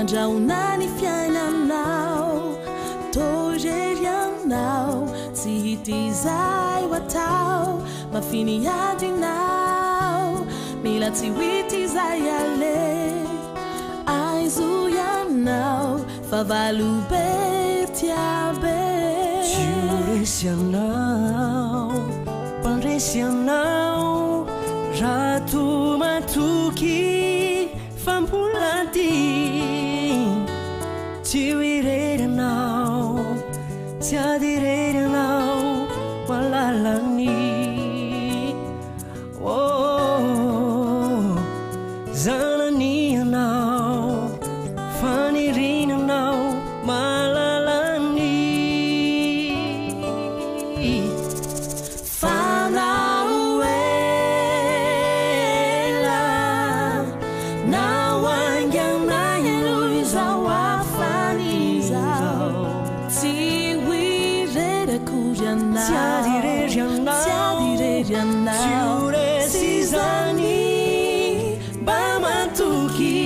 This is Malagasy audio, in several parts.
Mandrahona ny fiainanao Tô irery ianao Tsy hita izay ho atao Mafy ny adinao Mila tsy ho hita izay aleha Aizo ianao Fahavalo be tia be Tsy ho resy ianao Mpandresy ianao Raha toa matoky Fa mbola tia Tsy ho irery ianao Tsy ady irery ianao Malalany Oh Zanany ianao Faniriana anao Malalany Fa na ho ela na ho haingana ianao izao hafany izao. Tsy ho irery akory ianao. Tsy ady irery ianao. Tsy ady irery ianao. Tsy ho resy izany mba matoky.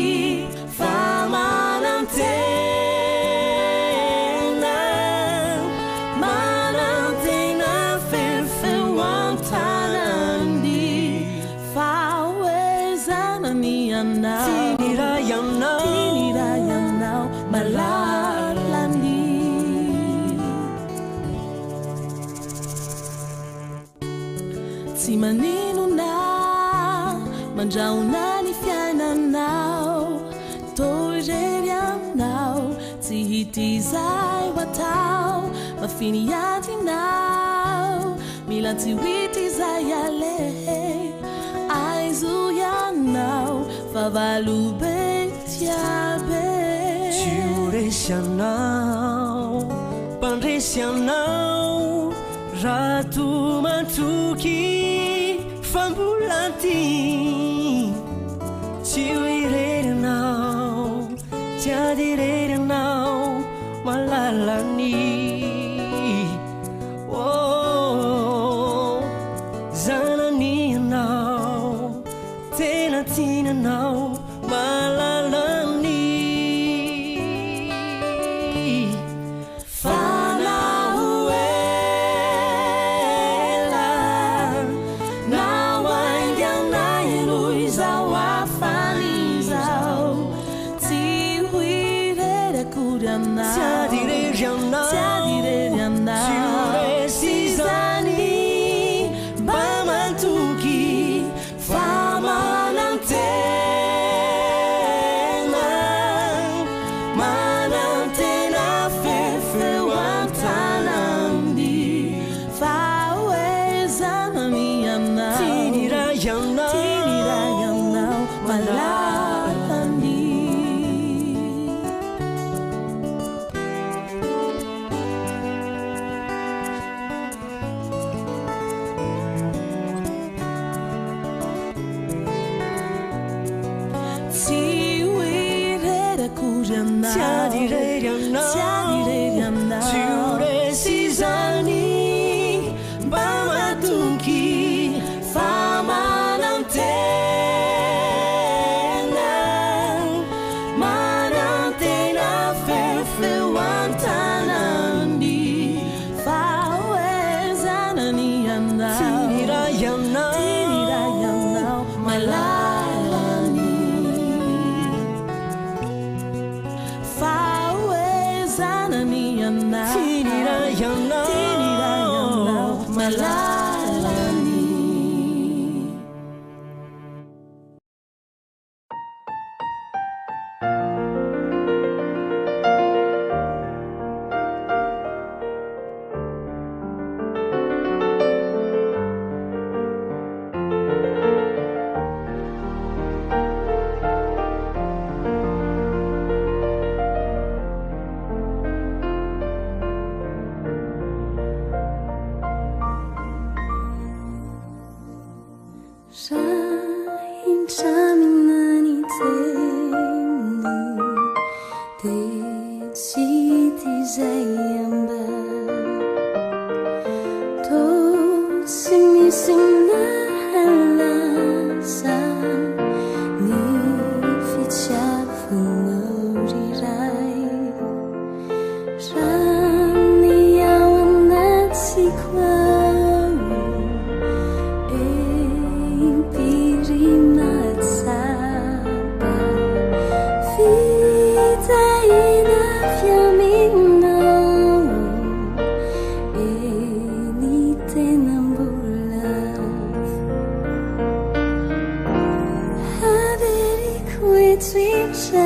Fa manantena, manantena fefeo an-tanany fa hoe zanany ianao, Tiany raha ianao, tiany raha ianao, malalany. Tsy maninona mandrahona ny fiainanao Tô irery ianao Tsy hita izay ho atao Mafy ny adinao Mila tsy ho hita izay aleha Aizo ianao Fahavalo be tia be Tsy ho resy ianao Mpandresy ianao Raha toa matoky fa mbola tia Tsy ho irery ianao, tsy ady irery ianao Malalany Oh, zanany ianao Tena tiana anao Malalany Fa na ho ela na ho haingana ianao izao hafany izao Tsy ho irery akory ianao Tsy ady irery ianao Tsy ady irery ianao Tsy ho resy izany mba matoky Fa manantena, manantena fefeo an-tanany Fa hoe zanany ianao, Tiany raha ianao, tiany raha ianao, malalany. Tsy ho irery akory ianao. Tsy ady irery ianao. Tsy ady irery ianao. Tsy ho resy izany mba matoky fa manantena, manantena fefeo an-tanany fa hoe zanany ianao. Tiany raha ianao. Tiany raha ianao, malalany. Fa hoe zanany ianao. Tiany raha ianao. Tiany raha ianao, malalany.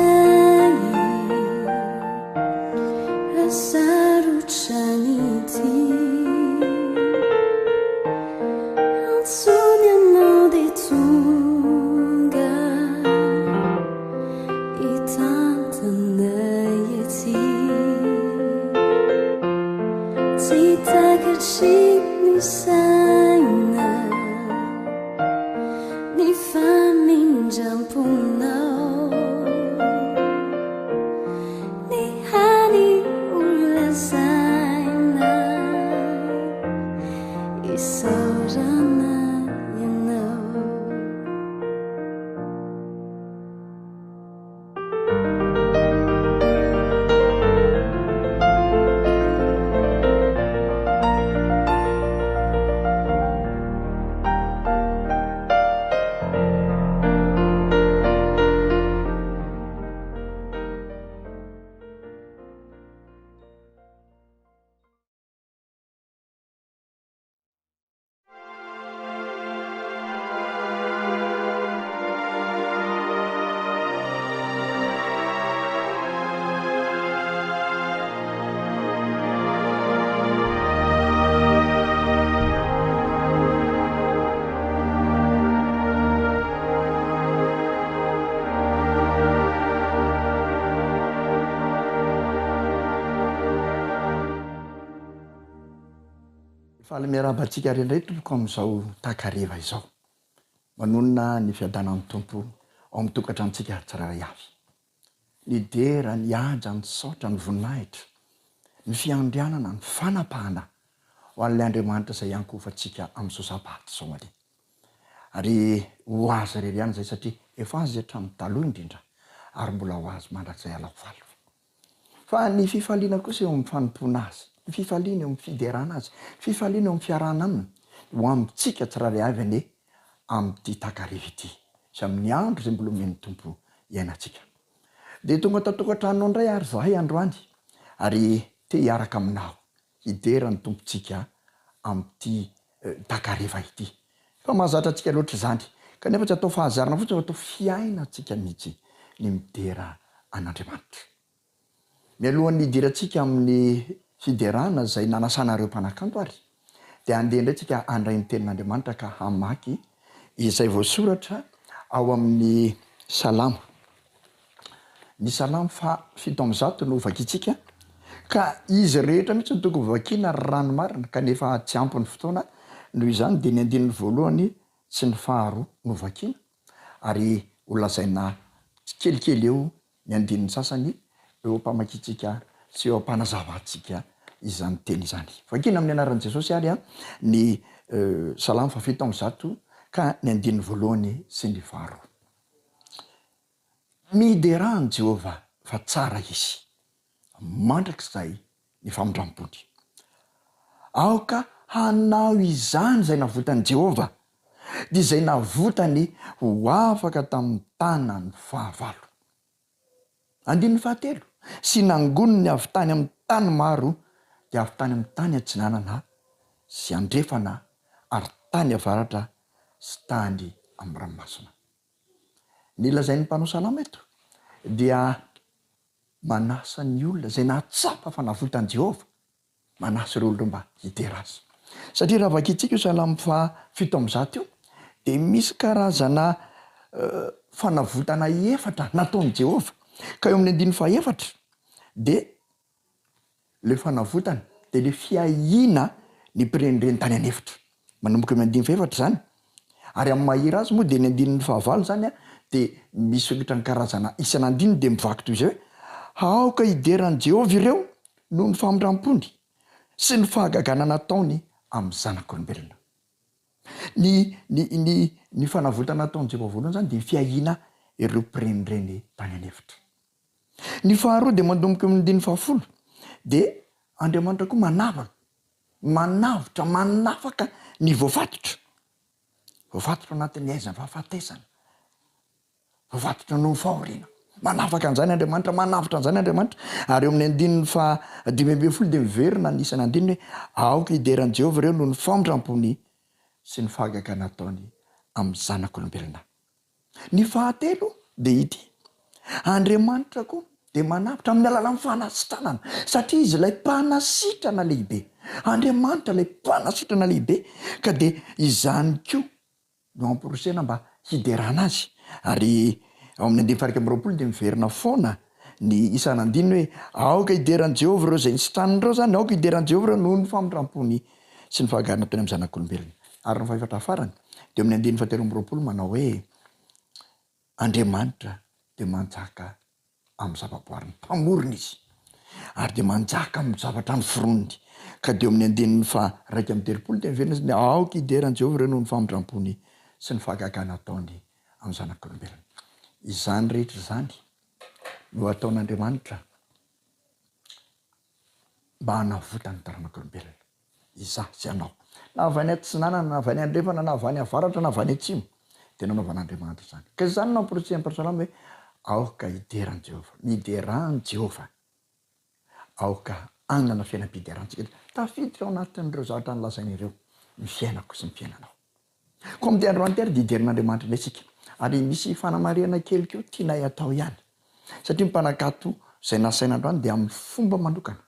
saina raha sarotra ny tia. Antsoiny ianao dia tonga hitantana ety. Tsy takatry ny saina ny famindram-ponao. Ny hany ho lazaina, isaorana ianao. Faly miarahaba antsika ary indray tompoko amin'izao takariva izao. Manonona ny fiadanan'ny Tompo ao amin'ny tokantranontsika tsirairay avy. Ny dera, ny haja, ny saotra, ny voninahitra, ny fiandrianana, ny fanapahana ho an'ilay Andriamanitra izay iankohofantsika amin'izao sabata izao anie. Ary ho Azy irery ihany izay satria efa Azy hatramin'ny taloha indrindra ary mbola ho Azy mandrakizay alafalo. Fa ny fifaliana kosa eo amin'ny fanompoana Azy, ny fifaliana eo amin'ny fiderana Azy, ny fifaliana eo amin'ny fiarahana Aminy, ho amintsika tsirairay avy anie amin'ity takariva ity sy amin'ny andro izay mbola omen'ny Tompo iainantsika. Dia tonga tao an-tokantranonao indray ary izahay androany ary te hiaraka aminao hidera ny Tompontsika amin'ity takariva ity. Efa mahazatra antsika loatra izany, kanefa tsy atao fahazarana fotsiny fa atao fiainantsika mihitsy ny midera an'Andriamanitra. Mialohan'ny hidirantsika amin'ny fiderana izay nanasana ireo mpanakanto ary, dia handeha indray tsika handray ny tenin'Andriamanitra ka hamaky izay voasoratra ao amin'ny Salamo. Ny Salamo faha 107 no hovakintsika, ka izy rehetra mihitsy no tokony hovakiana raha ny marina, kanefa tsy ampy ny fotoana, noho izany dia ny andininy voalohany sy ny faharoa no vakiana, ary holazaina tsikelikely eo ny andininy sasany eo am-pamakiantsika sy eo am-panazavantsika izany teny izany. Vakiana amin'ny anaran'i Jesosy ary ny Salamo faha 107 ka ny andininy voalohany sy ny faharoa. Miderà an'i Jehovah fa tsara izy, mandrakizay ny famindram-pony. Aoka hanao izany izay navotan'i Jehovah, dia izay navotany ho afaka tamin'ny tanan'ny fahavalo. Andininy fahatelo, Sy nangoniny avy tany amin'ny tany maro, dia avy tany amin'ny tany atsinanana sy andrefana ary tany avaratra sy tany amin'ny ranomasina. Ny lazain'ny mpanao salamo eto dia manasa ny olona izay nahatsapa fa navotan'i Jehovah, manasa ireo olona ireo mba hidera azy. Satria raha vakintsika io salamo faha 107 io dia misy karazana fanavotana efatra nataon'i Jehovah. Ka eo amin'ny andininy fahaefatra dia Ilay fanavotana dia ilay fiahiana ny mpirenireny tany an'efitra. Manomboka eo amin'ny andininy fahefatra izany. Ary amin'ny maha hira azy moa dia ny andininy fahavalo izany dia misy ohatran'ny karazana isan'andininy dia mivaky toy izay hoe, Aoka hidera an'i Jehovah ireo noho ny famindram-pony sy ny fahagagana nataony amin'ny zanak'olombelona. Ny, ny, ny, ny fanavotana nataon'i Jehovah voalohany izany dia ny fiahiana ireo mpirenireny tany an'efitra. Ny faharoa dia mandomboka eo amin'ny andininy fahafolo dia Andriamanitra koa manavaka, manavotra, manafaka ny voafatotra. Voafatotra anatin'ny aizan'ny fahafatesana, voafatotra noho ny fahoriana. Manafaka an'izany Andriamanitra, manavotra an'izany Andriamanitra. Ary eo amin'ny andininy faha 15 dia miverina ny isan'andininy hoe aoka hidera an'i Jehovah ireo noho ny famindram-pony sy ny fahagagana ataony amin'ny zanak'olombelona. Ny fahatelo dia ity, Andriamanitra koa dia manavotra amin'ny alalan'ny fanasitranana, satria Izy ilay Mpanasitrana lehibe. Andriamanitra ilay Mpanasitrana lehibe, ka dia izany koa no amporisihana mba hiderana Azy. Ary ao amin'ny andininy faha-21 dia miverina foana ny isan'andininy hoe, Aoka hidera an'i Jehovah ireo izay nisitraniny ireo izany, aoka hidera an'i Jehovah ireo noho ny famindram-pony sy ny fahagagana ataony amin'ny zanak'olombelona. Ary ny fahefatra farany dia eo amin'ny andininy fahatelo amby 20 manao hoe, Andriamanitra dia manjaka amin'ny zavaboariny. Mpamorona Izy. Ary dia manjaka amin'ny zavatra noforoniny. Ka dia eo amin'ny andininy faha-31 dia miverina izy, Aoka hidera an'i Jehovah ireo noho ny famindram-pony sy ny fahagagana ataony amin'ny zanak'olombelona. Izany rehetra izany no ataon'Andriamanitra mba hanavotany ny taranak'olombelona. Izaho sy ianao. Na avy any atsinanana, na avy any andrefana, na avy any avaratra, na avy any atsimo, dia nanaovan'Andriamanitra izany. Ka izany no namporisihan'ny Mpiray hoe, Aoka hidera an'i Jehovah. Miderà an'i Jehovah. Aoka hanana fiainam-piderantsika. Tafiditra ao anatin'ireo zavatra nolazaina ireo ny fiainako sy ny fiainanao. Koa amin'ity androany ity ary dia hiderana Andriamanitra indray isika. Ary misy fanamarihana kely koa tianay hatao ihany. Satria ny mpanankato izay nasaina androany dia amin'ny fomba manokana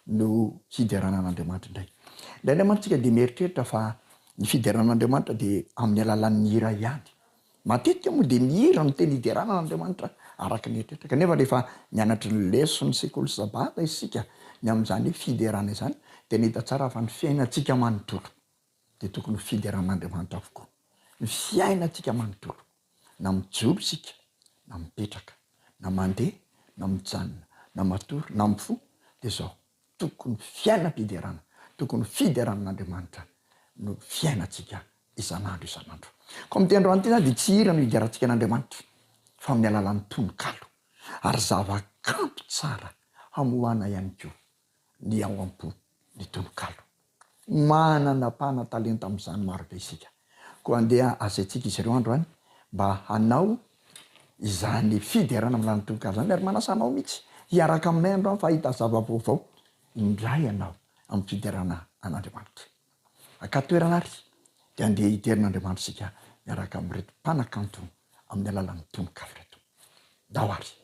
no hiderana an'Andriamanitra indray. Indraindray mantsy isika dia mieritreritra fa ny fiderana an'Andriamanitra dia amin'ny alalan'ny hira ihany. Matetika moa dia ny hira no tena hiderana an'Andriamanitra araka ny eritreritra. Kanefa rehefa nianatra ny leson'ny sekoly sabata isika ny amin'izany hoe fiderana izany dia nahita tsara fa ny fiainantsika manontolo dia tokony ho fiderana an'Andriamanitra avokoa. Ny fiainantsika manontolo, na mijoro isika, na mipetraka, na mandeha, na mijanona, na matory, na mifoha, dia izao, tokony fiainam-piderana, tokony fiderana an'Andriamanitra no fiainantsika isan'andro isan'andro. Koa amin'ity androany ity izany dia tsy hira no hiderantsika an'Andriamanitra, fa amin'ny alalan'ny tononkalo, ary zava-kanto tsara hamohana ihany koa ny ao am-po ny tononkalo. Manana mpanan-talenta amin'izany marobe isika. Koa andeha asaintsika izy ireo androany mba hanao izany fiderana amin'ny alalan'ny tononkalo izany ary manasa anao mihitsy hiaraka aminay androany fa hahita zava-baovao indray ianao amin'ny fiderana an'Andriamanitra. Hakà toerana ary dia andeha hiderana Andriamanitra isika miaraka amin'ireto mpanakanto amin'ny alalan'ny tononkalo ireto. Ndao ary!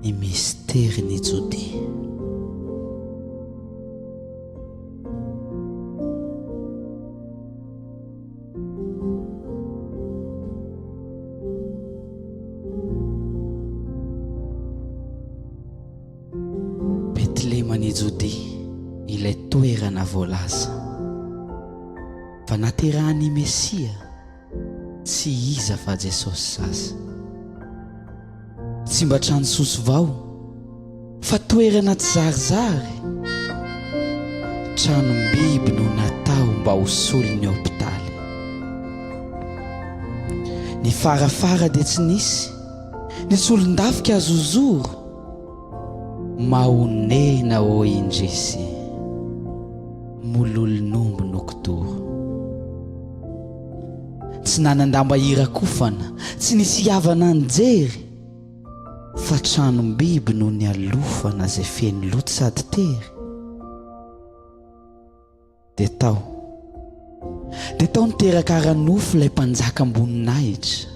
Ny misterin'i Jodia. Betleman' i Jodia ilay toerana voalaza. Fa naterahan'ny Mesia tsy iza fa Jesosy zaza. Tsy mba trano soso vao fa toerana tsy zarizary. Tranom-biby no natao mba ho solon'ny hopitaly. Ny farafara dia tsy nisy, ny solon-dafika zozoro. Mahonena ô indrisy, mololon'omby no kidoro. Tsy nanan-damba hirakofana, tsy nisy havana nijery, fa tranom-biby no nialofana izay feno loto sady tery. Dia tao. Dia tao niteraka ara-nofo ilay mpanjakam-boninahitra.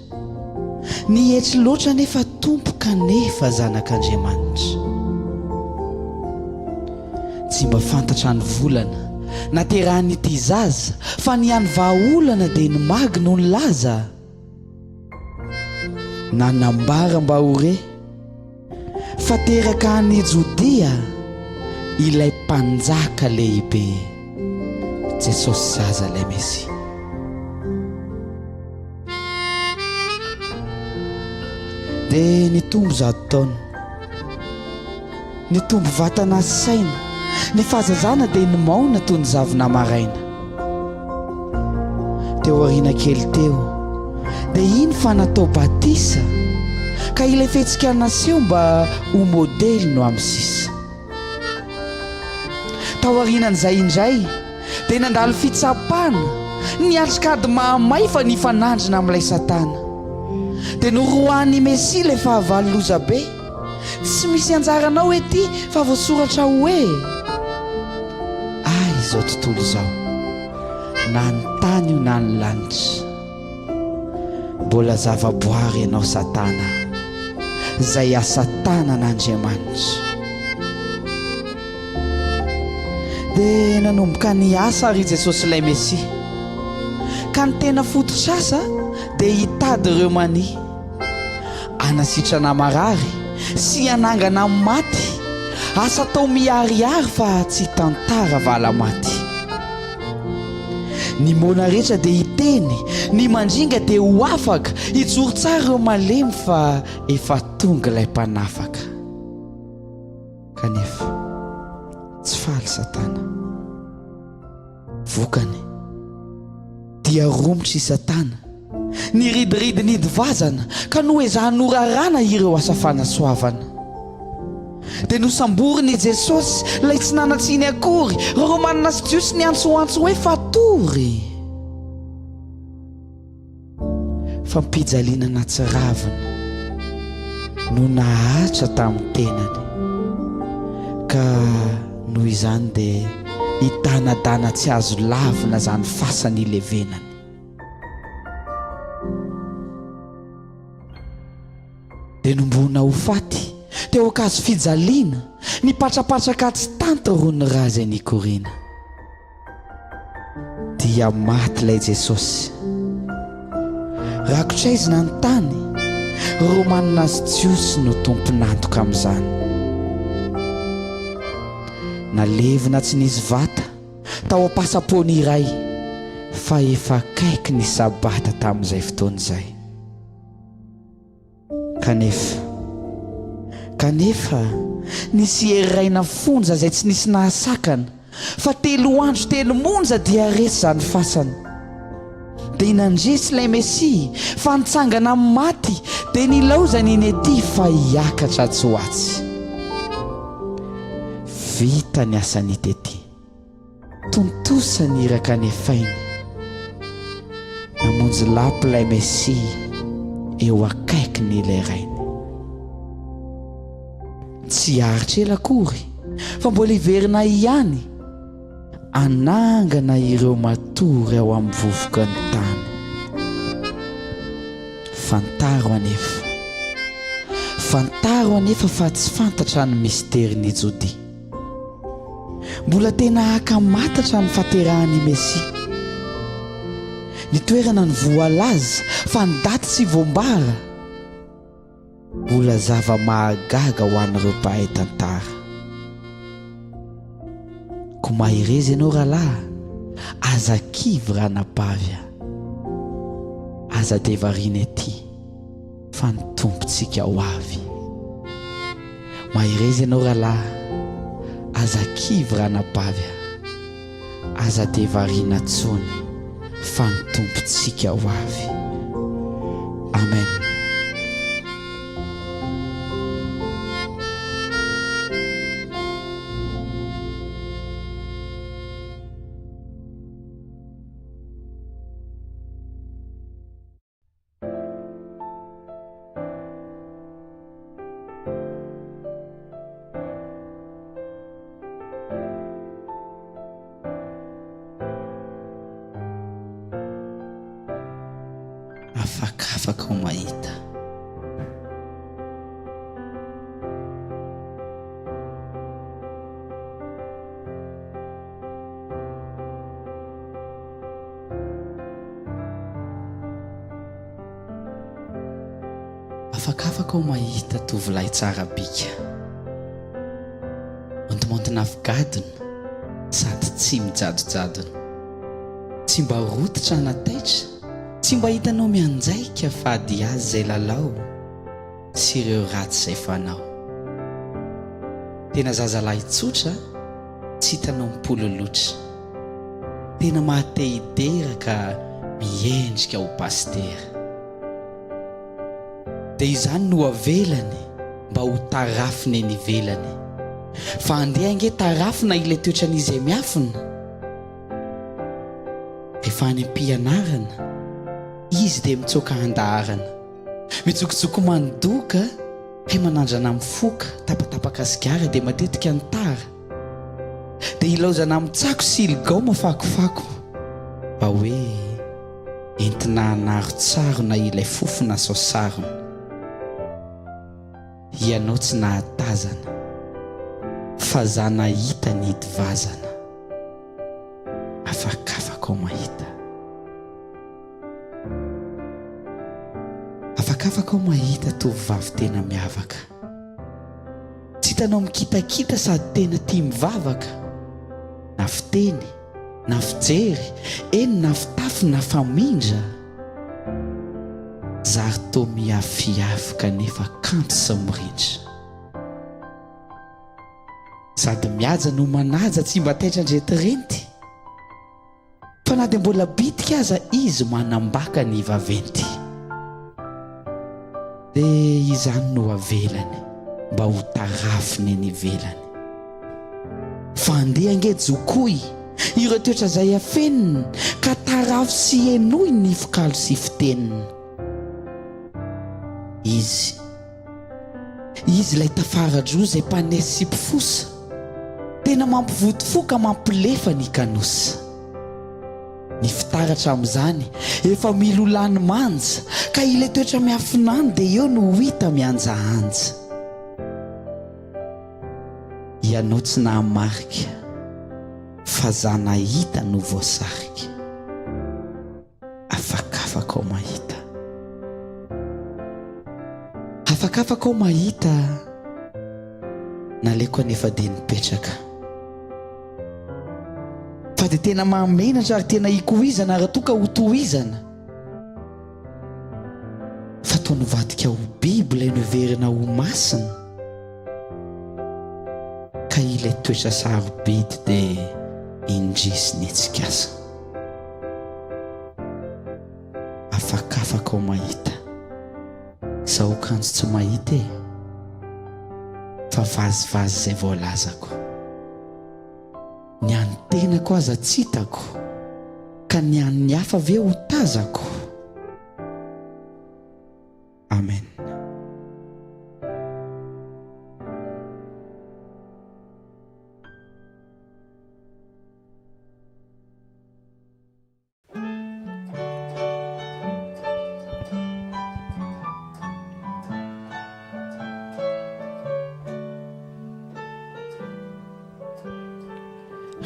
Nietry loatra anefa Tompo kanefa zanak'Andriamanitra. Tsy mba fantatra ny volana naterahan'ity zaza fa ny hany vahaolana dia ny magy no nilaza. Nanambara mba ho re. Fa teraka any Jodia ilay Mpanjaka lehibe, Jesosy zaza ilay Mesia. Dia nitombo zato taona, nitombo vatana sy saina, ny fahazazana dia nimaona toy ny zavona maraina. Teo aoriana kely teo dia iny fa natao batisa ka ilay fihetsika naseho mba ho modely no amin'ny sisa. Tao aorianan'izay indray dia nandalo fitsapana, niatrika ady mahamay fa nifanandrina amin'ilay satana. Dia noroahan'i Mesia ilay fahavalo lozabe. Tsy misy anjaranao ety fa voasoratra hoe Ahy izao tontolo izao, na ny tany io na ny lanitra. Mbola zavaboary ianao Satana, izay asa tanan'Andriamanitra. Dia nanomboka niasa àry i Jesosy ilay Mesia. Ka ny tena fototr'asa dia hitady ireo mania. Hanasitrana marary sy hanangana amin'ny maty, asa atao miharihary fa tsy tantara valamaty. Ny moana rehetra dia hiteny, ny mandringa dia ho afaka, hijoro tsara ireo malemy fa efa tonga ilay mpanafaka. Kanefa tsy faly Satana. Vokany, dia romotra i Satana, niridiridy nidy vazana, ka noezahany noraràna ireo asa fanasoavana. Dia nosamboriny i Jesosy, ilay tsy nanan-tsiny akory, Romanina sy Jiosy niantsoantso hoe, Fatory! Fampijaliana nahatsiravina no nahatra tamin'ny tenany, ka noho izany dia hidanadana tsy azo lavina izany fasana ilevenany. Dia nomboana ho faty teo an-kazo fijaliana, nipatrapatraka tsy tanty rony ra izay nikoriana. Dia maty ilay Jesosy. Rakotra aizina ny tany, Romanina sy Jiosy no tompon'antoka amin'izany. Nalevina tsy nisy vata tao am-pasam-poana iray, fa efa akaiky ny Sabata tamin'izay fotoana izay. Kanefa, kanefa, nisy hery iray nafonja izay tsy nisy nahasakana, fa telo andro telo monja dia resy izany fasana. Dia nandresy ilay Mesia, fa nitsangana amin'ny maty, dia nilaozany eny ety fa hiakatra atsy ho atsy. Vita ny asan'i tety. Tontosa ny iraka nefainy. Namonjy lapa ilay Mesia eo akaikiny ilay Rainy. Tsy haharitra ela akory fa mbola hiverina ihany hanangana ireo matory ao amin'ny vovoka ny tany. Fantaro anefa, fantaro anefa fa tsy fantatra ny misterin'i Jodia. Mbola tena ankamatatra ny fahaterahan'i Mesia. Ny toerana no voalaza fa ny daty tsy voambara. Mbola zava-mahagaga ho an'ireo mpahay tantara. Koa mahereza ianao rahalahy, aza. Aza kivy ranabavy a! Aza dia variana ety fa ny Tompontsika ho avy. Mahereza ianao rahalahy, aza kivy ranabavy a! Aza dia variana tsony fa ny Tompontsika ho avy. Amen. Afakafaka ho mahita. Afakafaka aho mahita tovolahy tsara bika. Montimontina avy gadona sady tsy mijadojadona. Tsy mba rototra na taitra, tsy mba hitanao mianjaika fady azy izay lalao sy ireo ratsy izay fanao. Tena zazalahy tsotra tsy hitanao mipololotra. Tena maha te hidera ka miendrika ho pasitera. Dia izany no avelany mba ho tarafina eny ivelany. Fa andeha ange tarafina ilay toetran'izy izay miafina. Rehefa any am-pianarana, izy dia mitsoaka andaharana. Mijokojoko mandoka, hay manandrana mifoka tapatapaka sigara dia matetika ny tara. Dia ilaozana mitsako sy iligaoma fakofako mba hoe entina hanarontsarona ilay fofona sao sarona. Ianao tsy nahatazana fa za nahita nihidy vazana. Afakafaka aho mahita. Afakafaka aho mahita tovovavy tena miavaka. Tsy hitanao mikitakita sady tena tia mivavaka. Na fiteny, na fijery, eny na fitafy na famindra. Zary toa miafiafy kanefa kanto sy mirindra. Sady mihaja no manaja tsy mba taitra andrentirenty. Fa na dia mbola bitika aza izy manambaka ny vaventy. Dia izany no avelany mba ho tarafiny eny ivelany. Fa andeha ange jokoy ireo toetra izay afeniny ka tarafo sy henoy ny fikalo sy fiteniny. Izy. Izy ilay tafara-droa izay mpanesy sy mpifosa, tena mampivoty fo ka mampilefa ny kanosa. Ny fitaratra amin'izany efa milolany manja ka ilay toetra miafina any dia eo no ho hita mihanjahanja. Ianao tsy nahamarika fa za nahita no voasarika. Afakafaka aho mahita. Afakafaka aho mahita Naleoko anefa dia nipetraka. Fa dia tena mahamenatra ary tena ikoizana raha toa ka hotohizana. Fa toa nivadika ho biby ilay noheverina ho masina. Ka ilay toetra sarobidy dia indrisy nitsikasa. Afakafaka aho mahita. Zaho kanjo tsy mahita e. Fa vazivazy izay voalazako. Ny an'ny tenako aza tsy hitako, ka ny an'ny hafa ve ho tazako? Amen.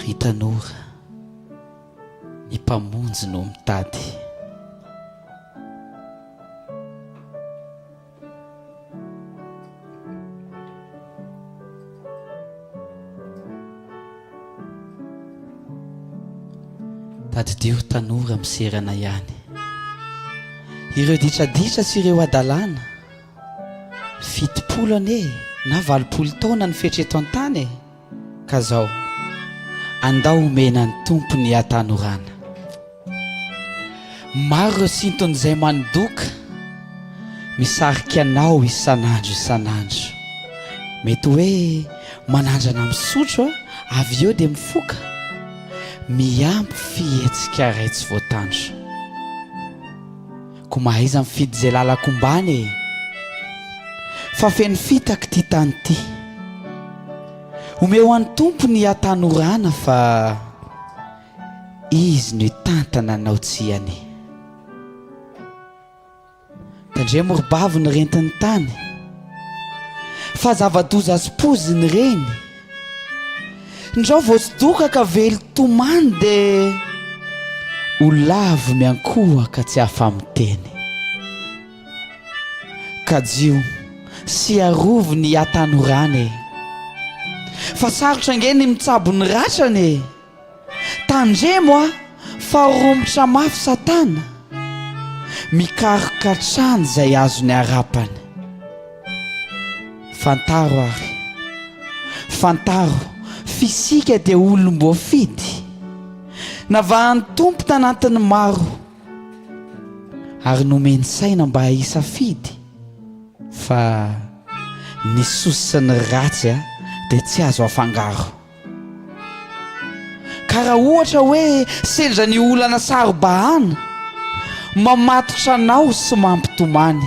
Ry tanora, ny Mpamonjy no mitady. Tadidio tanora miserana ihany. Ireo ditraditra sy ireo hadalana. 70 anie na 80 taona ny fetra eto an-tany e! Ka zao, andao omena ny Tompo ny hatanorana. Maro ireo sintony izay mandoka, misarika anao isan'andro isan'andro. Mety hoe manandrana misotro avy eo dia mifoka, miampy fihetsika iray tsy voatandro. Koa mahaiza mifidy izay lalan-kombana e! Fa feno fitaka ity tany ity. Omeo an'ny Tompo ny hatanorana fa Izy no hitantana anao tsy hiania. Tandremo ry bavy ny rentin'ny tany fa zava-doza sy poziny ireny. Ndrao voasodoka ka velon-tomany dia ho lavo miankohoka tsy afa-miteny. Kajio sy arovy ny hatanorana e! Fa sarotra ange ny mitsabo ny ratrany e! Tandremo a! Fa romotra mafy satana, mikaroka hatrany izay azony arapany. Fantaro ary, fantaro f'isika dia olom-boafidy, navahan'ny Tompo tanatin'ny maro, ary nomeny saina mba hisafidy, fa ny soa sy ny ratsy dia tsy azo afangaro. Ka raha ohatra hoe sendra ny olana saro-bahana, mamatotra anao sy mampitomany,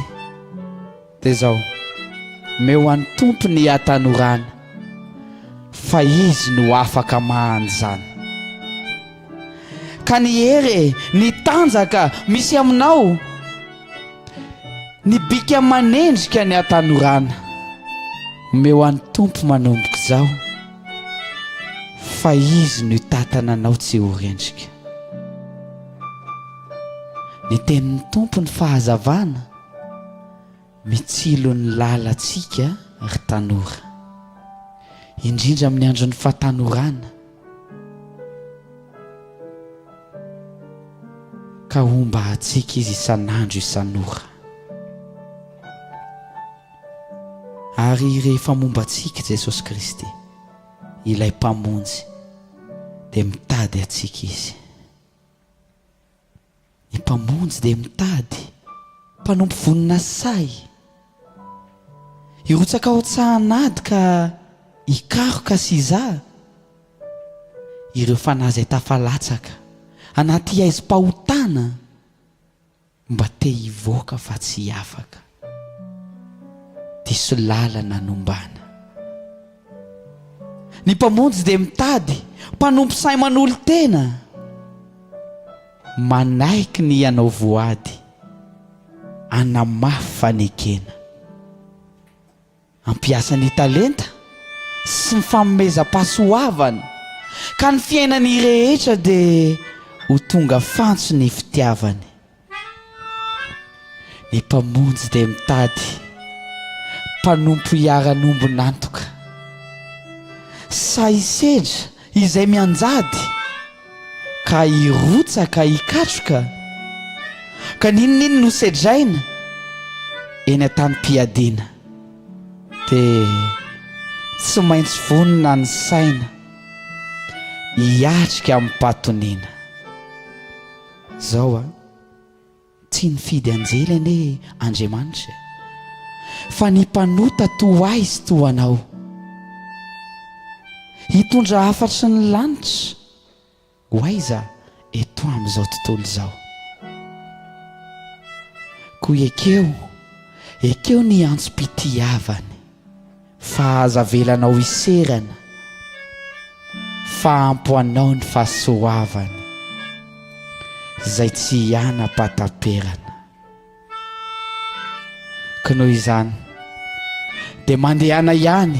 dia izao, omeo an'ny Tompo ny hatanorana, fa Izy no afaka maha an'izany. Ka ny hery e, ny tanjaka misy aminao, Ny bika manendrika ny hatanorana. Omeo an'ny Tompo manomboka izao fa Izy no hitatana anao tsy ho rendrika. Ny tenin'ny Tompo ny fahazavana, mitsilo ny lalantsika ry tanora. Indrindra amin'ny andron'ny fahatanorana. Ka homba antsika izy isan'andro isan'ora. Ary rehefa momba antsika Jesosy Kristy, ilay Mpamonjy, dia mitady antsika Izy. Ny Mpamonjy dia mitady mpanompo vonona sahy hirotsaka ao an-tsahan'ady ka hikaroka sy hizaha ireo fanahy izay tafalatsaka anaty haizim-pahotana mba te hivoaka fa tsy afaka. Diso lalana nombana. Ny Mpamonjy dia mitady mpanompo sahy manolo-tena. Manaiky ny hanao voady hanamafy fanekena. Hampiasa ny talenta sy ny fanomezam-pahasoavana ka ny fiainany rehetra dia ho tonga fantso ny fitiavany. Ny Mpamonjy dia mitady mpanompo hiara-nombon'antoka. Sahy hisedra izay mianjady ka hirotsaka hikatroka, ka n'inon'inona no sedraina eny an-tanim-piadiana dia tsy maintsy vonona ny saina hiatrika amim-pahatoniana. Zao a! Tsy nifidy anjely anie Andriamanitra e! Fa ny mpanota toa ahy sy toa anao. Hitondra hafatry ny lanitra ho aiza eto amin'izao tontolo izao. Koa ekeo, ekeo ny antsom-pitiavany. Fa aza avelanao hiserana fa ampy anao ny fahasoavany izay tsy hiana-pahataperana. Ka noho izany dia mandehana ihany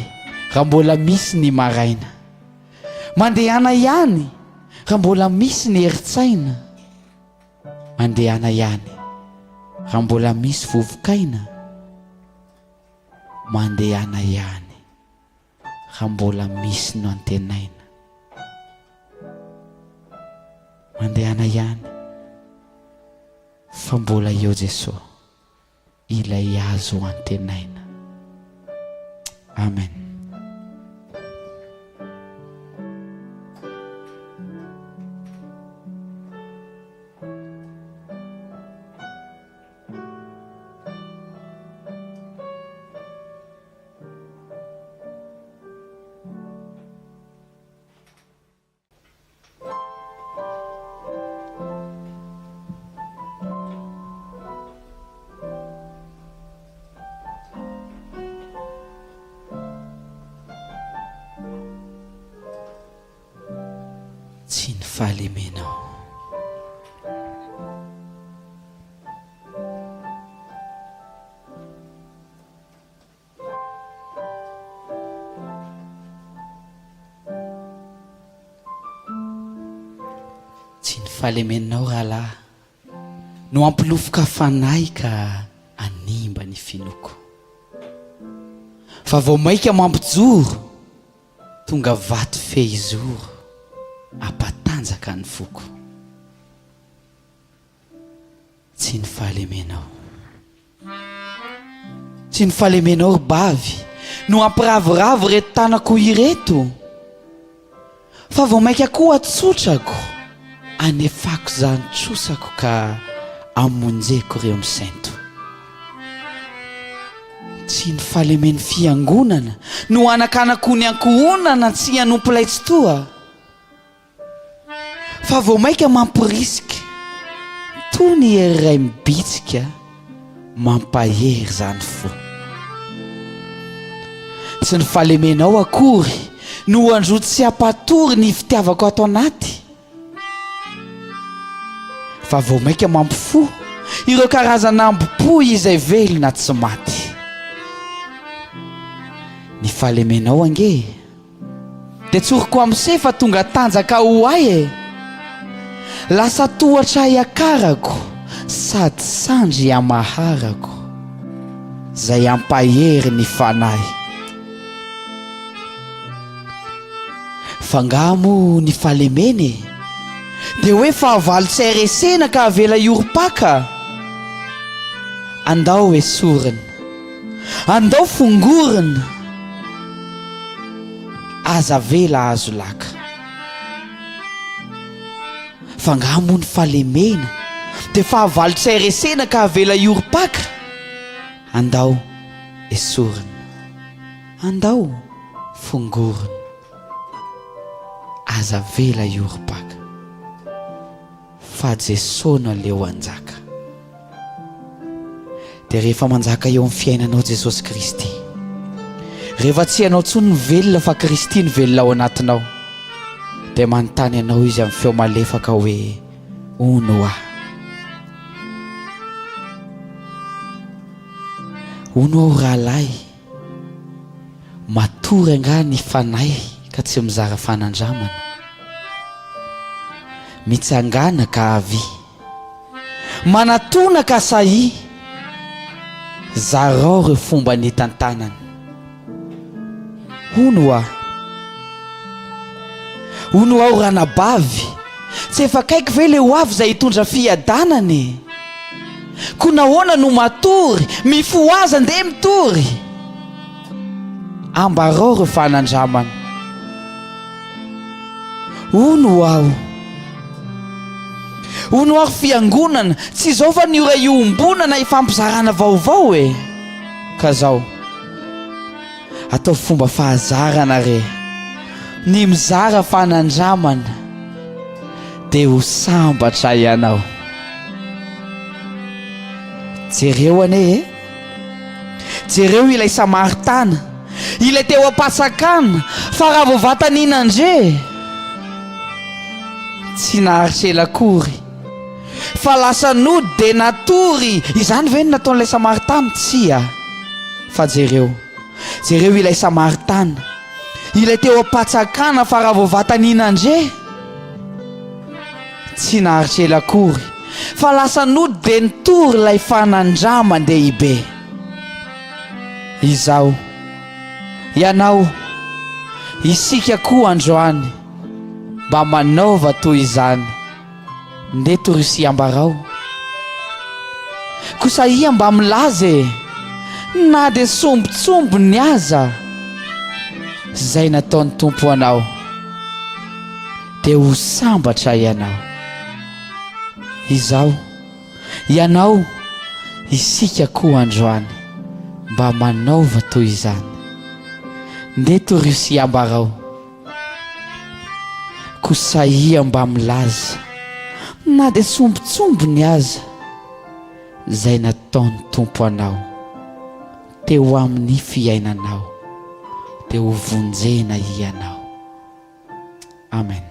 raha mbola misy ny maraina. Mandehana ihany raha mbola misy ny herin-tsaina. Mandehana ihany raha mbola misy vovokaina. Mandehana ihany raha mbola misy no antenaina. Mandehana ihany fa mbola eo Jesoa ilay azo antenaina. Amen. Tsy ny fahalemenao. Tsy ny fahalemenao rahalahy no hampilofoka fanahy ka hanimba ny finoako. Fa vao maika mampijoro tonga vato fehizoro hampatanjaka ny foko. Tsy ny fahalemenao. Tsy ny fahalemenao ry bavy no hampiravoravo ireto tanako ireto fa vao mainka koa atsotrako anefako izany trosako ka amonjeko ireo misento. Tsy ny fahalemen'ny fiangonana no hanakanako ny ankohonana tsy hanompo ilay Tsitoha. Fa vao maika mamporisika toa ny hery iray mibitsika mampahery izany fo. Tsy ny fahalemenao akory no handroa tsy hampatory ny fitiavako ato anaty fa vao maika mampifoha ireo karazana ambo-po izay velona tsy maty. Ny fahalemenao ange. Dia tsoriko amse fa tonga tanjaka ho ahy e! Lasa tohatra hiakarako sady sandry hamaharako zay hampahery ny fanahy. F'angaha moa ny fahalemena e? Dia hoe fahavalo tsy hay resena ka avela hiorim-paka? Andao esorina. Andao fongorina. Aza avela hahazo laka. Fa angaha moa ny fahalemena dia fahavalo tsy hay resena ka avela hiorim-paka? Andao esorina. Andao fongorina. Aza avela hiorim-paka. Fa Jesoa no aleo hanjaka. Dia rehefa manjaka eo amin'ny fiainanao Jesosy Kristy, rehefa tsy ianao intsony no velona fa Kristy no velona ao anatinao, dia manontany anao Izy amin'ny feo malefaka hoe, Hono aho. Hono aho rahalahy, matory angaha ny fanahy ka tsy mizara fanandramana? Mitsangàna ka avia. Manatona ka sahia. Zarao ireo fomba nitantanana. Hono hoa. Hono aho ranabavy, tsy efa akaiky ve le ho avy izay hitondra fiadanana e? Koa nahoana no matory, mifohaza ndeha mitory! Ambarao ireo fanandramana. Hono ho'aho. Hono ho'aho ry fiangonana, tsy izao va ny ora iombonana hifampizarana vaovao e? Ka zao. Ataovy fomba fahazarana re ny mizara fanandramana dia ho sambatra ianao. Jereo anie e! Jereo ilay Samaritana, ilay teo am-patsakana, fa raha vao vatany nandre, tsy naharitra ela akory, fa lasa nody dia natory. Izany ve no nataon'ilay Samaritana? Tsia. Fa jereo, jereo ilay Samaritana, ilay teo am-patsakana, fa raha vao vatany nandre, Tsy naharitra ela akory fa lasa nody dia nitory ilay fanandraman-dehibe. Izaho, ianao, isika koa androany mba manaova toy izany. Ndeha torio sy ambarao. Koa sahia mba milaza e! Na dia sombintsombiny aza izay nataon'ny Tompo anao, dia ho sambatra ianao. Izaho, ianao, isika koa androany, mba manaova toy izany. Ndeha torio sy ambarao. Koa sahia mba milaza, na dia sombintsombiny aza, izay nataon'ny Tompo anao teo amin'ny fiainanao, dia ho vonjena hianao. Amen.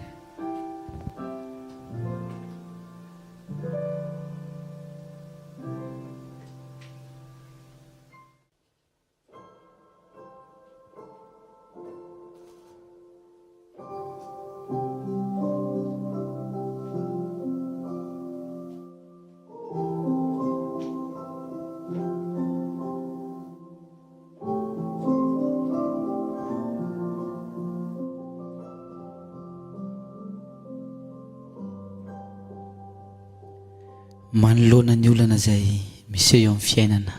Manoloana ny olana izay miseho eo amin'ny fiainana.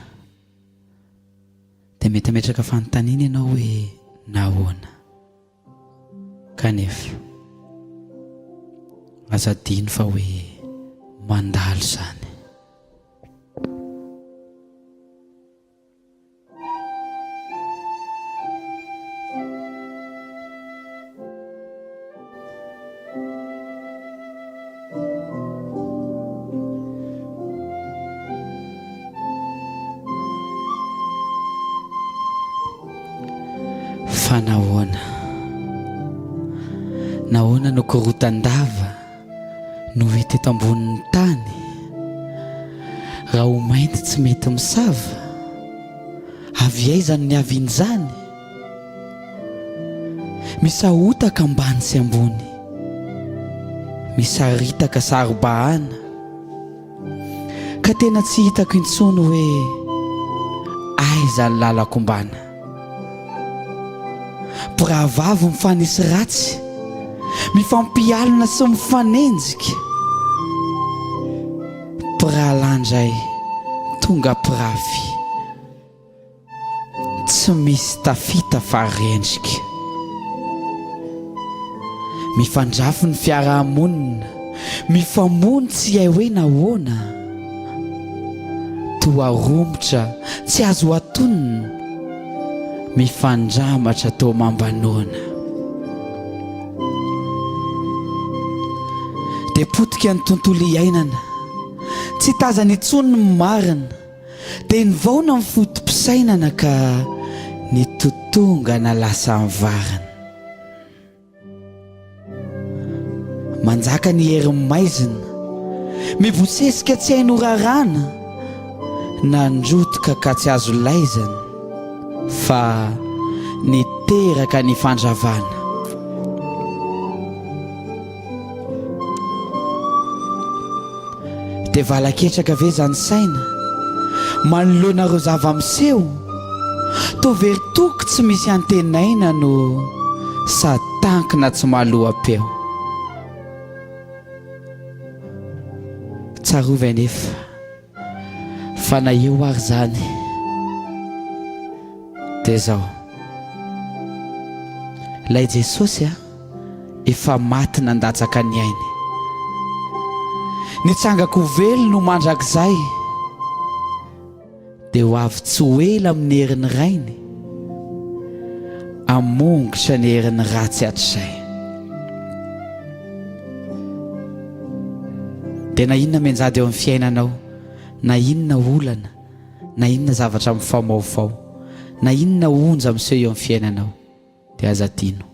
Dia mety hametraka fanontaniana ianao hoe nahoana? Kanefa, aza adino fa hoe mandalo izany. Fa nahoana? Nahoana no korotan-dava no hita eto ambonin'ny tany? Raha ho mainty tsy mety misava, avy aiza no niavian'izany? Misahotaka ambany sy ambony, misaritaka saro-bahana, ka tena tsy hitako intsony hoe aiza ny lalako ombana. Mpirahavavy mifanisy ratsy, mifampialona sy mifanenjika, mpirahalahy indray tonga mpirafy. Tsy misy tafita fa rendrika. Mifandrafy ny fiarahamonina, mifamono tsy hay hoe nahoana. Toa romotra tsy azo atonina, mifandramatra toa mamba noana. Dia potika ny tontolo iainana, tsy tazana intsony ny marina. Dia nivaona ny foto-pisainana ka nitotongana lasa nivarina. Manjaka ny herin'ny maizina, mibosesika tsy hay norarana, nandrotoka ka tsy azo laizana fa niteraka ny fandravana. Dia valaketraka ve izany saina manoloana ireo zava-miseho? Toa very toky tsy misy antenaina no sady tankina tsy mahaloa-peo. Tsarovy anefa fa na eo ary izany dia izao, ilay Jesosy a! efa maty nandatsaka ny ainy. Nitsangako ho velona ho mandrakizay, dia ho avy tsy ho ela amin'ny herin'ny Rainy, hamongotra ny herin'ny ratsy hatrizay. Dia na inona mianjady eo amin'ny fiainanao, na inona olana, na inona zavatra mifamaofao, na inona onja miseho eo amin'ny fiainanao, Dia aza adino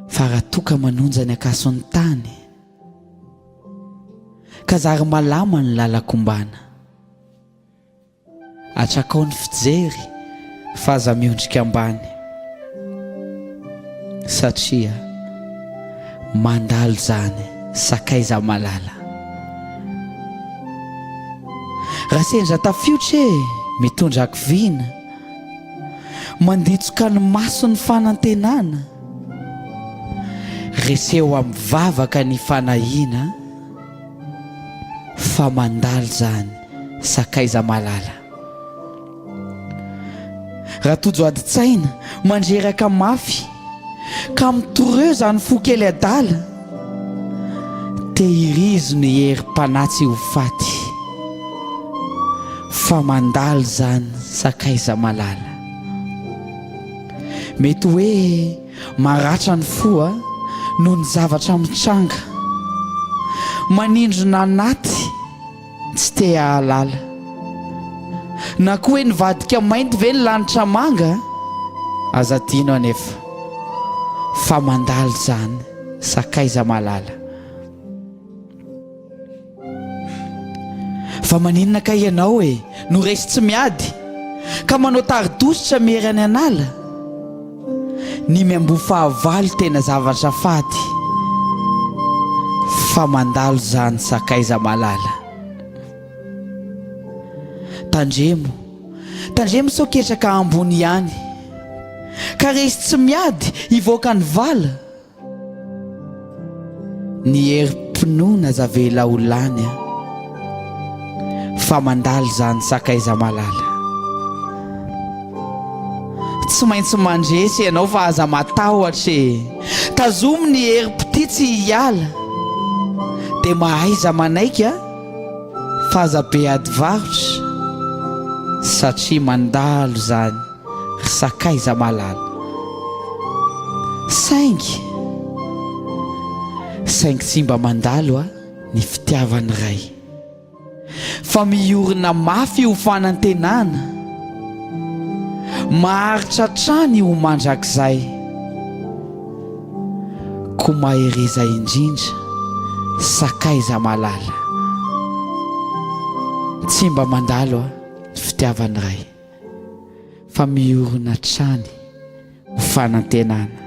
fa raha toa ka manonja ny ankason'ny tany ka zary malama ny lalan-kombana, atrakao ny fijery fa aza miondrika ambany satria mandalo izany sakaiza malala. Raha sendra tafiotra e, mitondra hakiviana. Manditsoka ny mason'ny fanantenana. Reseo amin'ny vavaka ny fanahiana. Fa mandalo izany sakaiza malala. Raha tojo adin-tsaina, mandreraka mafy, ka mitoreo izany fo kely adala, tehirizo ny herim-panahy tsy ho faty, fa mandalo izany sakaiza malala. Mety hoe maratra ny fo a, noho ny zavatra mitranga, manindrona anaty, Tsy te hahalala. Na koa hoe nivadika mainty ve ny lanitra manga? Aza adino anefa fa mandalo izany sakaiza malala. Fa maninona kay ianao e no resy tsy miady ka manao tari-dositra miery any an'ala? Ny miamboho fahavalo tena zavatra fady fa mandalo zany sakaiza malala. Tandremo, tandremo sao ketraka ambony ihany ka resy tsy miady hivoaka ny vala. Ny herim-pinoana aza avela ho lany a! Fa mandalo izany sakaiza malala. Tsy maintsy mandresy ianao fa aza matahotra e! Tazomy ny herim-pitia tsy hiala. Dia mahaiza manaiky a! Fa aza be ady varotra satria mandalo izany. ry sakaiza malala. Saingy, saingy tsy mba mandalo a ny fitiavan'ny Ray. Fa miorina mafy ho fanantenana, maharitra hatrany ho mandrakizay. Koa mahereza indrindra, sakaiza malala. Tsy mba mandalo a ny fitiavan'ny Ray. fa miorina hatrany ho fanantenana.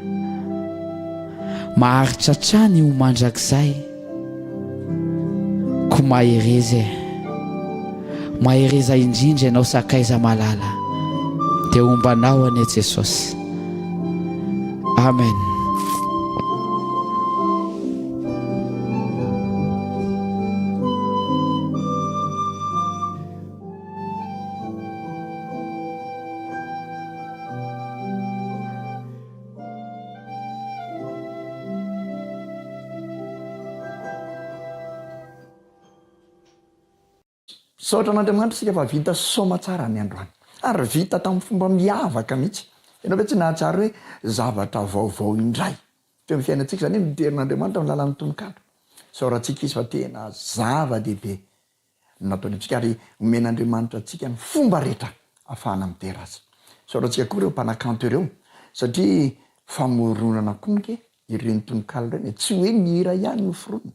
Maharitra hatrany ho mandrakizay. Koa mahereza e. Mahereza indrindra ianao sakaiza malala. Dia homba anao anie Jesosy. Amen. Misaotra an'Andriamanitra isika fa vita soamatsara ny androany. Ary vita tamin'ny fomba miavaka mihitsy. Ianao ve tsy nahatsiaro hoe zavatra vaovao indray teo amin'ny fiainantsika izany hoe midera an'Andriamanitra amin'ny alalan'ny tononkalo? Isaorantsika Izy fa tena zava-dehibe no nataony antsika ary omen'Andriamanitra antsika ny fomba rehetra ahafahana midera Azy. Isaorantsika koa ireo mpanakanto ireo satria famoronana koa ange ireny tononkalo ireny e, tsy hoe ny hira ihany no foronina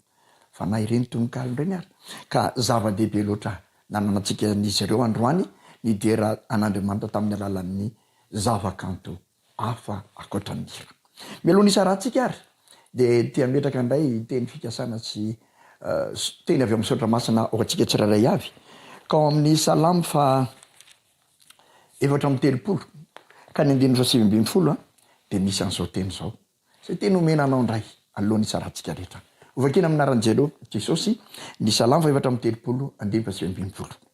fa na ireny tononkalo ireny ary. Ka zava-dehibe loatra nananantsika an'izy ireo androany nidera an'Andriamanitra tamin'ny alalan'ny zavakanto hafa ankoatra ny hira. Mialoha ny hisarahantsika ary dia te hametraka indray teny fikasana sy teny avy ao amin'ny Soratra Masina ho antsika tsirairay avy, ka ao amin'ny Salamo faha 34 ka ny andininy faha 19 dia misy an'izao teny izao, izay teny omena anao indray alohan'ny hisarahantsika rehetra. Hovakina amin'ny anaran'i Jesosy ny Salamo faha 34 andininy faha 19.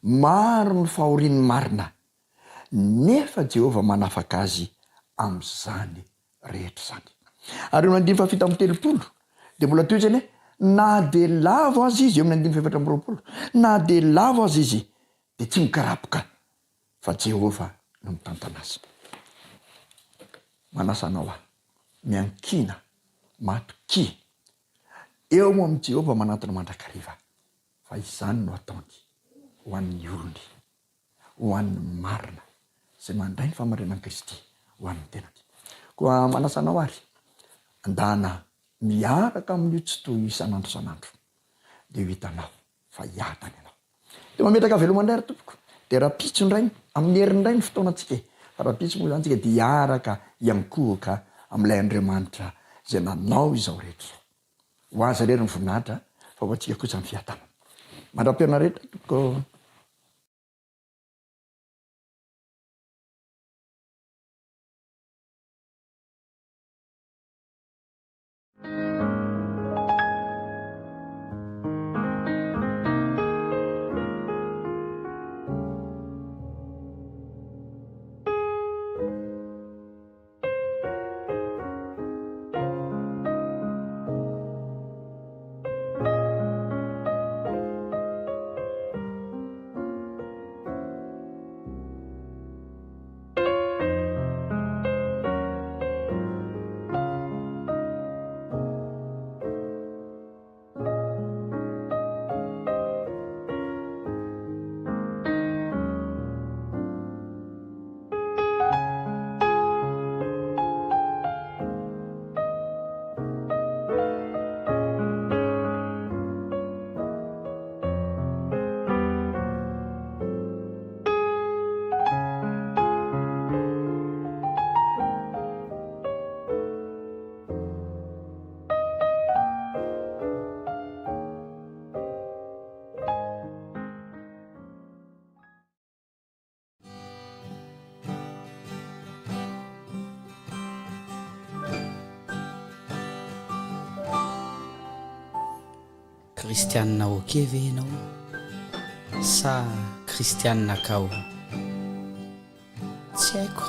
Maro ny fahorian'ny marina Nefa Jehovah manafaka azy amin'izany rehetra izany. Ary eo amin'ny andininy fahafito amby telopolo dia mbola tohizany hoe, Na dia lavo aza izy, eo amin'ny andininy fahefatra amby 24, na dia lavo aza izy, dia tsy mikarapoka, fa Jehovah no mitantana azy. Manasa anao aho, miankina, matokia eo amin'i Jehovah manantona mandrakariva, fa izany no ataony ho an'ny olony. ho an'ny marina izay mandray ny fahamarinan'i Kristy ho an'ny tenany. Koa manasa anao àry, andana miaraka amin'io Tsitoha io isan'andro isan'andro, dia ho hitanao fa hiadana ianao. Dia mametraka veloma indray ry tompoko, dia rahampitso indray, amin'ny heriny indray ny fotoanantsika e! Fa rahampitso moa izany tsika dia hiaraka hiankohoka amin'ilay Andriamanitra izay nanao izao rehetra izao. Ho Azy irery ny voninahitra fa ho antsika kosa ny fiadanana. Mandra-pihaona rehetra tompoko. Kristianina ok ve ianao sa kristianina kao? Tsy haiko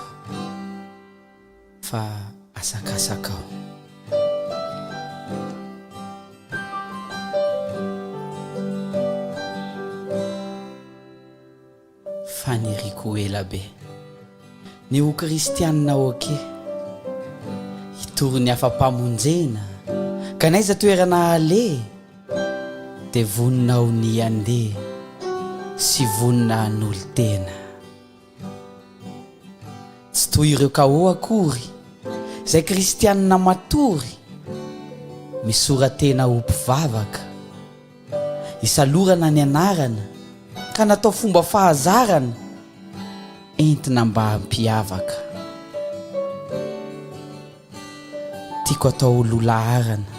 fa asakasakao. Faniriako ela be ny ho kristianina ok. Hitory ny hafa-pamonjena ka n'aiza toerana aleha dia vonona aho ny handeha sy vonona hanolo-tena. Tsy toy ireo KO akory izay kristianina matory misora-tena ho mpivavaka. Isalorana ny anarana ka natao fomba fahazarana entina mba hampiavaka. Tiako atao ho lohalaharana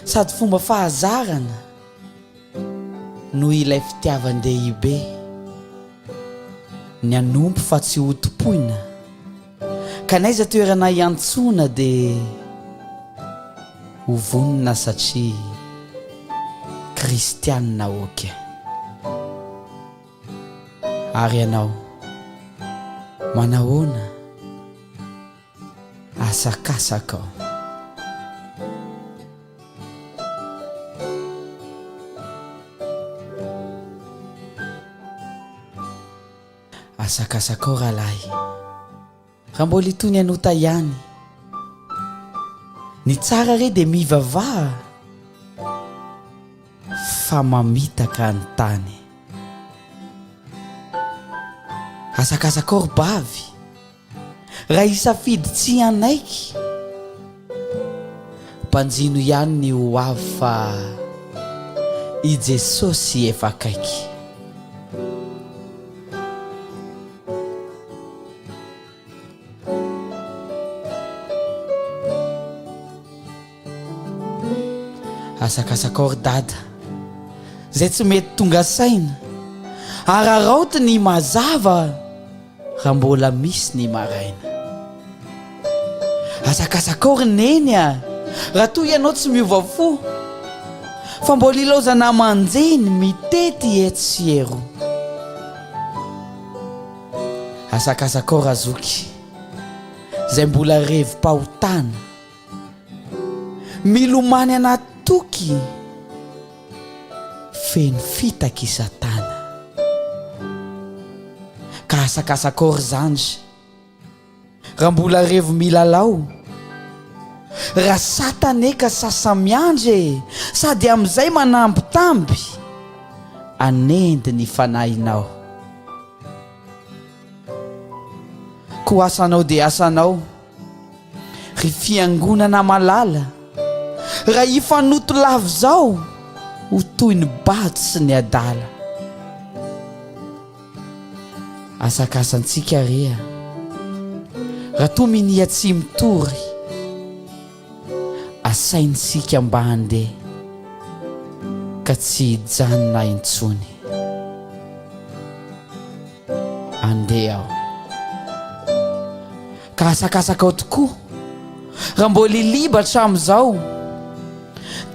sady fomba fahazarana noho ilay fitiavan-dehibe ny hanompo fa tsy ho tompoina. Ka n'aiza toerana hiantsoana dia ho vonona satria kristianina ok. Ary ianao manahoana asakasakao. Asakasakao rahalahy, raha mbola itony hanota ihany. Ny tsara re dia mivavaha fa mamitaka ny tany. Asakasakao ry bavy. Raha hisafidy tsy hanaiky, banjino ihany ny ho avy fa i Jesosy efa akaiky. Asakasakao ry dada izay tsy mety tonga saina, araraoty ny mazava raha mbola misy ny maraina. Asakasakao ry neny a, raha toa ianao tsy miova fo, fa mbola ilaozana aman-jeny mitety etsy sy eroa. Asakasakao razoky izay mbola revom-pahotana. Milomany anaty toky feno fitaky satana. Ka asakasakao ry zandry raha mbola revo milalao. Raha satana e ka sasa miandry e sady amin'izay manambitamby anendy ny fanahinao. Koa asanao dia asanao. Ry fiangonana malala, raha hifanoto lava izao, ho toy ny bado sy ny adala. Asakasantsika re a, raha toa minia tsy mitory, asaintsika mba handeha ka tsy hijanona intsony. Andeha aho. Ka asakasakao tokoa raha mbola iliba hatramin'izao.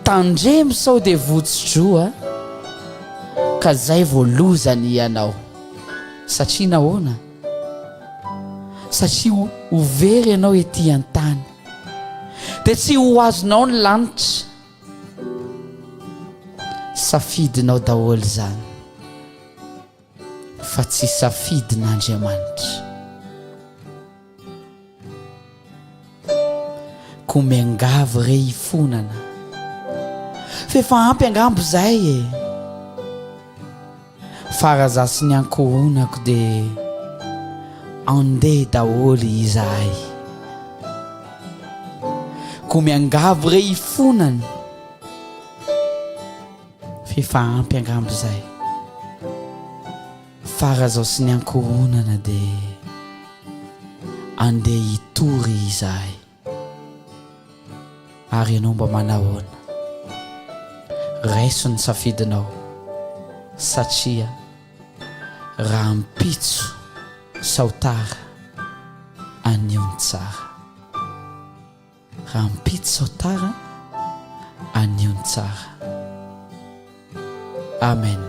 Tandremo sao dia votsi-droa ka zay vao lozany ianao. Satria nahoana? Satria ho very ianao ety an-tany. Dia tsy ho azonao ny lanitra. Safidinao daholo izany. Fa tsy safidin'Andriamanitra. Koa miangavy re hifonana. F'efa ampy angamba izay e! Fa raha za sy ny ankohonako dia andeha daholo izahay. Koa miangavy re hifonana. F'efa ampy angamba izay. Fa raha zao sy ny ankohonana dia andeha hitory izahay. Ary ianao mba manahoana? Raiso ny safidinao satria rahampitso sao tara anio ny tsara. Rahampitso sao tara anio ny tsara. Amen.